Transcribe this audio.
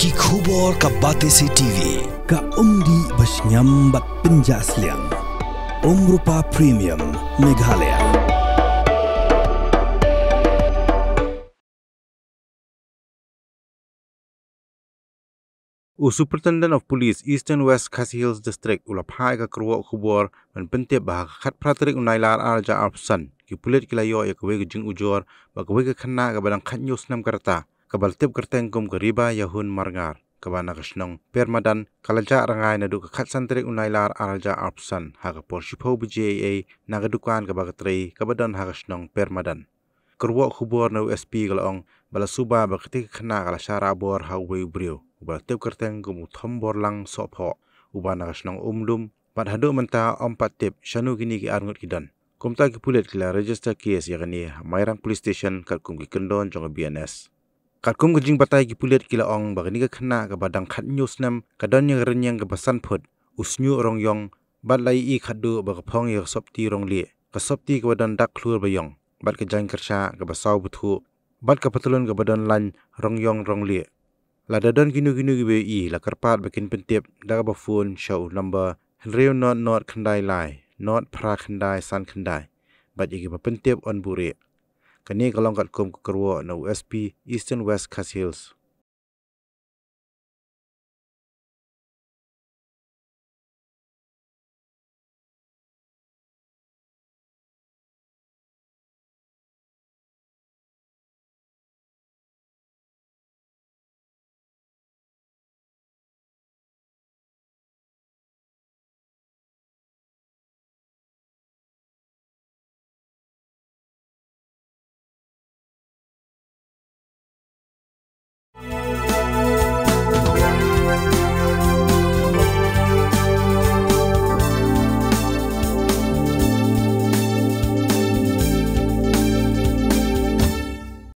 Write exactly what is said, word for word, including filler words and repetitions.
Ki khubor ka Batesi T V. Ka umdih ba shngiam bad pynjah sliang. Umrupa Premium Meghalaya. U Superintendent of Police Eastern West Khasi Hills District u la phah ïa ka kyrwoh khubor ban pyntip ba ha ka khatphra tarik u Nailar arhajar arphew san, ki pulit ki la ïoh ïa kawei ka jingujor ba kawei ka khynnah kaba dang khathynñiew snem ka rta, kaba la tip kyrteng kum ka Riba Ïahun Marngar, kaba na ka shnong Permadan, ka la jah rngai naduh ka khatsan tarik u Nailar arhajar arphew san ha ka por shiphew baje eiei na ka dukan kaba ka trei kaba don ha ka shnong Permadan. Kyrwoh khubor na u S P ka la ong ba la suba ba katei ka khynnah ka la shah rah bor ha uwei u briew uba la tip kyrteng kum u Thomborlang Sohphoh, uba na ka shnong Umdum, bad haduh mynta ym pat tip shano kine ki arngut ki don. Kumta ki pulit ki la register case ïa kane ha Mairang Police Station katkum ki kyndon jong ka B N S. Katkum ka jingbatai ki pulit ki la ong ba kane ka khynnah kaba dang khathynñiew snem ka don ïa ka rynïeng kaba san phut, u shñiuh rong ïong, bad la ïohi khatduh ba ka phong ïa ka sopti rong lieh, ka sopti kaba don dak khlur ba ïong, bad ka jaiñ kyrshah kaba saw bthuh, bad ka patlun kaba don laiñ rong ïong rong lieh. Lada don kino kino kiba ïohi, la kyrpad ba kin pyntip da kaba phone sha u number hynriew nod nod khyndai lai nod phra khyndai san khyndai, bad ïa kiba pyntip yn buhrieh. Kane ka long katkum ka kyrwoh na u S P Eastern West Khasi Hills,